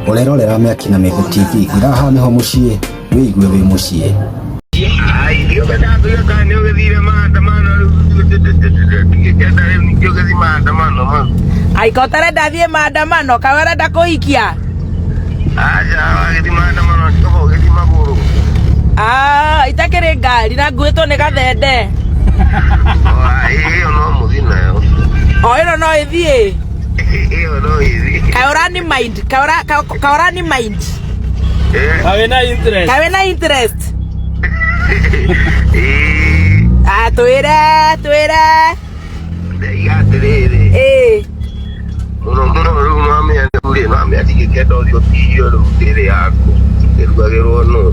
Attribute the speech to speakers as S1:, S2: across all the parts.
S1: Ũrerorera Mĩaki na Mĩkũ TV, ngwĩra haha nĩho mũciĩ, wĩigue wĩ mũciĩ.
S2: Ithuĩ ndatuire kana nĩ ũgĩthire maandamano rĩu ndingĩkenda rĩu ningĩ ũgĩthiĩ maandamano mau.
S3: Aika ũtarenda thiĩ maandamano kaĩ ũrenda kũhikia?
S2: Aca wagĩthiĩ maandamano ti kaba ũgĩthiĩ magũrũ.
S3: Ah, itakĩrĩ ngari na nguĩtwo nĩ gathende.
S2: Ĩyo no mũthiĩ nayo.
S3: O ĩno no ĩthiĩ.
S2: Ĩyo no ĩthiĩ.
S3: Kaĩ ũrani mind, kaĩ ũra- kaĩ ũrani mind.
S2: Eh?
S4: Kaĩ wĩna interest.
S3: Kaĩ wĩna interest.
S2: Ĩĩ.
S3: Ah, twĩre, twĩre.
S2: Ndaiga atĩrĩrĩ.
S3: Ĩĩ.
S2: Mũno mũno rĩu mamĩa rĩu rĩ mamĩa ndingĩkenda ũthiĩ ũtihio rĩu ndĩrĩ yaku ĩrugagĩrwo nũ.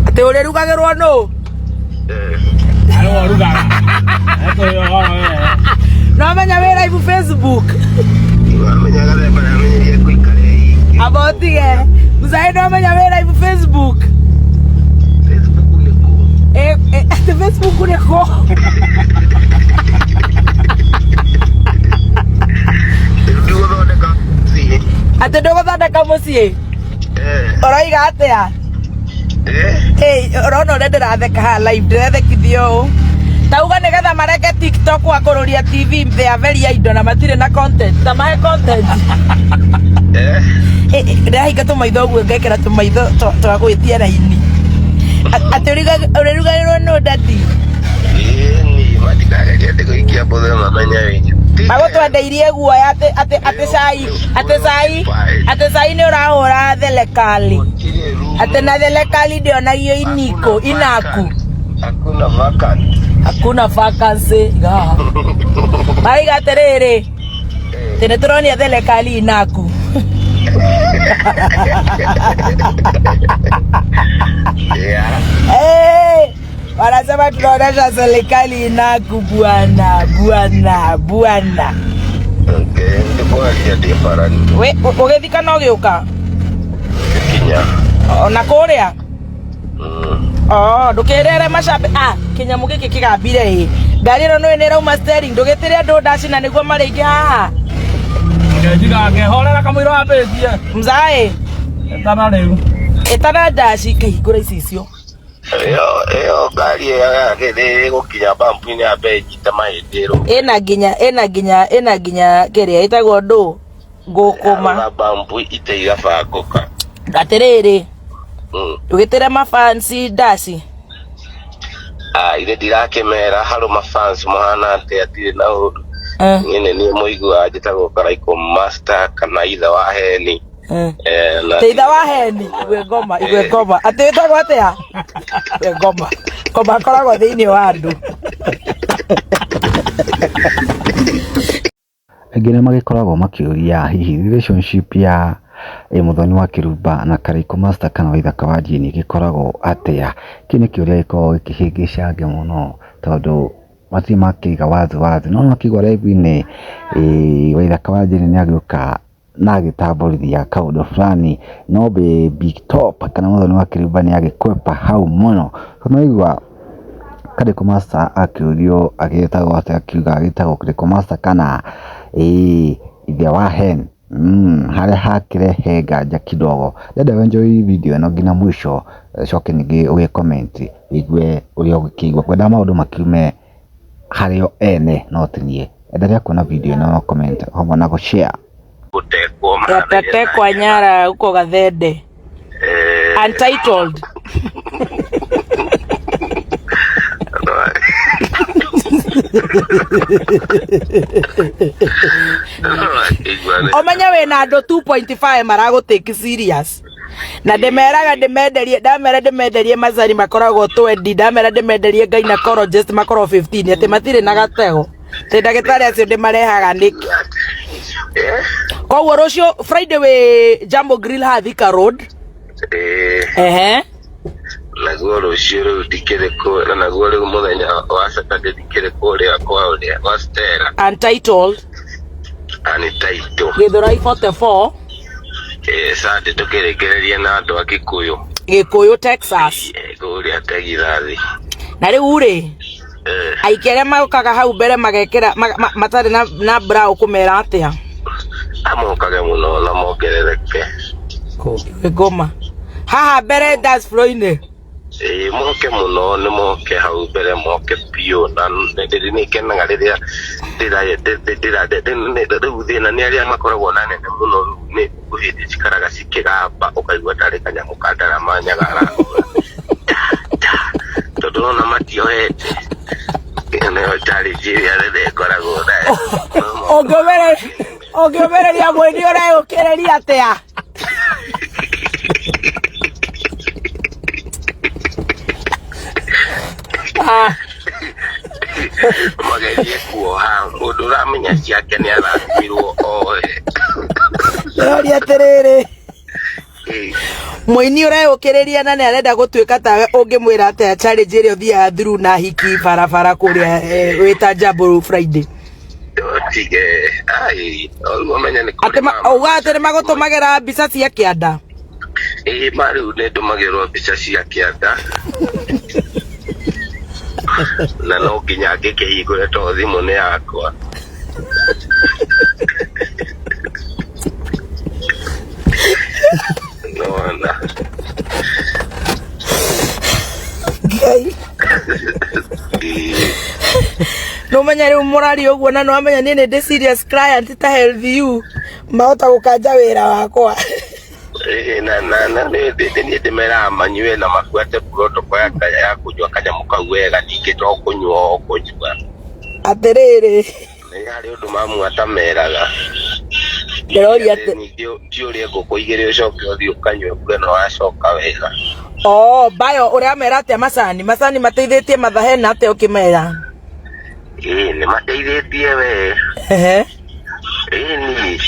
S3: Atĩ ũrĩrugagĩrwo nũ?
S2: Eh.
S4: Arĩ we ũrugaga. Etũhe ũhoro we.
S3: No menya wĩ live Facebook.
S2: Wamenya gathemba namenyerie kũikara ĩiki.
S3: Amba ũtige. Mzae no menya wĩ live Facebook.
S2: Facebook nĩ kũ?
S3: Eh, eh, atĩ Facebook nĩ kũ?
S2: Rĩu ndigũthondeka mũciĩ.
S3: Atĩ ndũgũthondeka mũciĩ?
S2: Eh.
S3: Ũroiga atĩa?
S2: Eh.
S3: Hey, ũrona ũrĩa ndĩratheka haha live ndĩrethekithia ũũ tauga nĩgetha mareke tiktok wa kũrũria tv they are very idle na matirĩ na content ta mahe content
S2: Eh.
S3: Eh, eh, ndĩrahinga tũmaitho ũguo ngekĩra tũmaitho twa- twa gwĩtia raini A- atĩ ũrĩrugagĩrwo nũ ndati
S2: Ĩni matikagerie atĩ kũikia mbũthĩ mamenye wĩnyũ.
S3: magũtwendeirie guoya atĩ atĩ atĩ cai atĩ cai atĩ cai nĩ ũrahũra thelekali atĩ na thelekali ndĩonagio iniko inaku
S2: Hakuna vacant.
S3: hakuna vacancy gaha maraiga atĩrĩrĩ atĩ nĩ tũronia thelekali inaku
S2: Yeah.
S3: hey, wanasema tunaonesha serikali inaku bwana bwana bwana
S2: Okay, ndikwaria ndĩ barani
S3: we ũgĩthiĩ kana ũgĩũka
S2: kinya.
S3: ona kũrĩa
S2: Mm.
S3: Oh, ndũkĩrere macambe ah kĩnyamũ gĩkĩ kĩgambire ĩ ngari ĩno nĩũĩ nĩ ĩrauma steering ndũgĩtĩre andũ ndacina nĩguo marĩingĩ haha
S4: Ngejiga ngehorera kamũira wambĩtie.
S3: mzae
S4: Ĩtana rĩu.
S3: ĩtana ndaci kahingũra icicio
S2: Ĩyo ĩyo ngari ĩyo yake nĩ ĩgũkinya bambu-inĩ yambe ĩnyite mahĩndĩ ĩrũme.
S3: ĩna nginya ĩna nginya ĩna nginya kĩrĩa ĩtagwo ndũ ngũkũma
S2: Yarũga bambu iteigabangũka.
S3: atĩrĩrĩ
S2: Mm.
S3: ndũgĩtĩre mafansi ndaci
S2: Ah, ithe ndirakĩmera harũ mafans mũhana atĩa ndirĩ na ũru.
S3: Eh,
S2: Niĩ nĩ niĩ mũiguaga njĩtagwo Karaikũ Master kana ithe wa Heni.
S3: eh.
S2: Eh, na
S3: Te ithe wa heni igwe ngoma igwe ngoma atĩ wĩtagwo atĩa igwe ngoma ngoma akoragwo thĩinĩ wa andũ
S1: Aingĩ nĩ magĩkoragwo makĩũria hihi relationship ya Muthoni wa Kĩrumba na Karĩkũ Master kana Waithaka wa Jane ĩgĩkoragwo atĩa? Kĩu nĩ kĩũria gĩkoragwo gĩkĩhĩngĩca angĩ mũno tondũ matirĩ makĩiga wazi wazi, no wakĩigua live-inĩ Waithaka wa Jane nĩ agĩũka na agĩtambũrithia kaũndũ fulani, no Baby Top kana Muthoni wa Kĩrumba nĩ agĩkwepa hau mũno. Tũnaigua Karĩkũ Master akĩũrio agĩtagwo atĩa akiuga agĩtagwo Karĩkũ Master kana ithe wa Hen harĩa hakĩrehe nganja kidogo. Ndĩrenda ũ enjoy video ĩno nginya mwisho ũcoke ningĩ ũgĩ comment ũigue ũrĩa ũgũkĩigua. Ngwendaga maũndũ makiume harĩ o ene no ti niĩ. Endelea kuona video ĩno no comment hamwe na gũ share.
S2: Gũtekwo
S3: Yatatekwa nyara huko Gathende
S2: Eh,
S3: untitled Ũmenye wĩna andũ 2.5 maragũtake serious na ndĩmeraga ndĩmenderie ndamera ndĩmenderie macani makoragwo 20 ndamera ndĩmenderie gynecologist makoragwo 15 atĩ matirĩ na gatego atĩ ndagĩtarĩ acio ndĩmarehaga nĩkĩ koguo rũciũ Friday wĩ Jambo Grill haha Thika Road
S2: Eh,
S3: ehe
S2: naguo rũciũ rĩu ndikĩrĩ kũ na naguo rĩu mũthenya wa Saturday ndikĩrĩ kũrĩa kwa ũrĩa kwa Stella
S3: untitled
S2: Untitled.
S3: Gĩthũrai 44
S2: Eh, Sunday tũkĩrĩkĩrĩria na andũ a Kikuyu
S3: Gĩkũyũ Texas
S2: Eh, kũrĩa Tegithathi.
S3: na rĩu rĩ
S2: Eh,
S3: aikia arĩa mokaga hau mbere magekĩra matarĩ na, na bra ũkũmera atĩa
S2: amokage mũno na mongerereke.
S4: Cool.
S3: Ngoma haha mbere dance floor-inĩ.
S2: Ĩĩ moke mũno, nĩ moke hau mbere, moke biũ. Na nĩ ngenaga rĩrĩa rĩu thĩna nĩ arĩa makoragwo na nene mũno, rĩu nĩ hĩndĩ cikaraga cikĩgamba, ũkaigua tarĩ kanyamũ ka ndarama nyagara tondũ ona matiohete. Ĩyo nĩyo challenge ĩrĩa nene ngoragwo nayo.
S3: Ũngĩũmĩrĩria mũini ũreyũkĩrĩria atĩa?
S4: Ah,
S2: Magerie kuoha mũndũ ũramenya ciake nĩ arathimirwo oe.
S3: Ndĩroria atĩrĩrĩ, mũini ũreyũkĩrĩria na nĩ arenda gũtuĩka tawe, ũngĩmwĩra atĩa challenge ĩrĩa ũthiaga through na hiki barabara kũrĩa wĩta Jambo Friday?
S2: Tige ai rĩu ũmenye nĩ
S3: atĩ uga atĩ nĩ magũtũmagĩra mbica cia kĩanda.
S2: Ĩĩ, ma rĩu nĩ ndũmagĩrwo mbica cia kĩanda na no nginya ngĩkĩhingũre to thimũ nĩ yakwa. Nona.
S3: Ngai. Nĩ ũmenya rĩu mũraria ũguo na nĩwamenya niĩ nĩ ndĩ serious client ta health you mahota gũkanja wĩra wakwa.
S2: Ĩĩ, na niĩ ndĩmeraga manyue na mabuate protocol ya kũnyua kanyamũ kau wega, ningĩ to kũnyua o kũnyua.
S3: Atĩrĩrĩ,
S2: Nĩ harĩ ũndũ mamu atameraga.
S3: Ndĩroria atĩ
S2: Ningĩ ti ũrĩe ngũkũ igĩrĩ ũcoke ũthiĩ ũkanyue uge no wacoka wega.
S3: Oh, bayo ũramera atĩa macani? Macani mateithĩtie mathahena atĩa ũkĩmera?
S2: Ĩĩ, nĩ mateithĩtie we.
S3: Ehe.
S2: Ĩni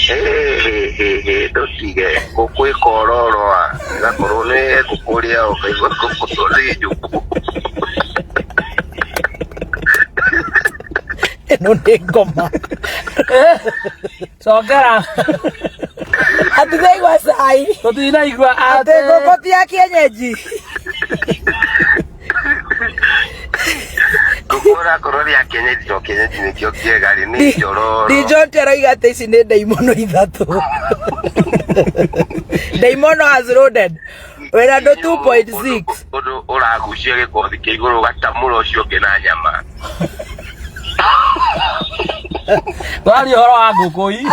S2: ndũtige ngũkũ ĩkororoa ĩgakorwo nĩ ngũkũ ũrĩa ũkaigua ngũkũ nĩ njũku.
S3: Ĩno nĩ ngoma.
S4: Cokera.
S3: Atithaigua cai.
S4: Tũtinaigua.
S3: Atĩ ngũkũ ti ya kienyeji.
S2: Ngũkũ ũrakorwo nĩ ya kienyeji to kienyeji nĩkĩo kĩega rĩ, nĩ njororo.
S3: Dijonte aroiga atĩ ici nĩ ndaimono ithatũ. Ndaimono has loaded. Wĩna andũ 2.6.
S2: Ũndũ ũragucia gĩkothi kĩa igũrũ ũgatamũra ũcio ũngĩ na nyama.
S4: Twaria ũhoro wa ngũkũ ii.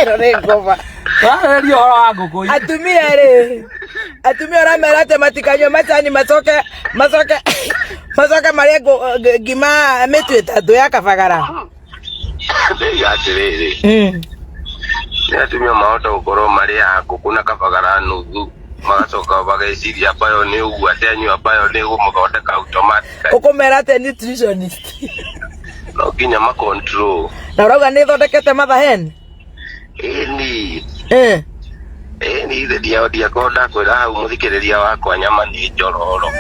S3: Ĩno nĩ ngoma.
S4: Twarĩrĩria ũhoro wa ngũkũ ii.
S3: Atumia rĩ, atumia ũramera atĩ matikanyue macani macoke marĩe ngima mĩtu ĩtatũ ya kabagara.
S2: Ndĩiga atĩrĩrĩ, nĩ atumia mahota gũkorwo marĩaga ngũkũ na kabagara nuthu, magacoka mageciria mbayo nĩ ũguo atĩ anyua mbayo nĩ ĩgũmũthondeka automatically.
S3: Ũkũmera atĩa nutritionist?
S2: No nginya ma control.
S3: Na ũrauga nĩ ĩthondekete mathahen?
S2: Ĩni.
S3: Eh.
S2: Ĩni ithe ndiakorwo ndakwĩra hau mũthikĩrĩria wakwa nyama nĩ njororo.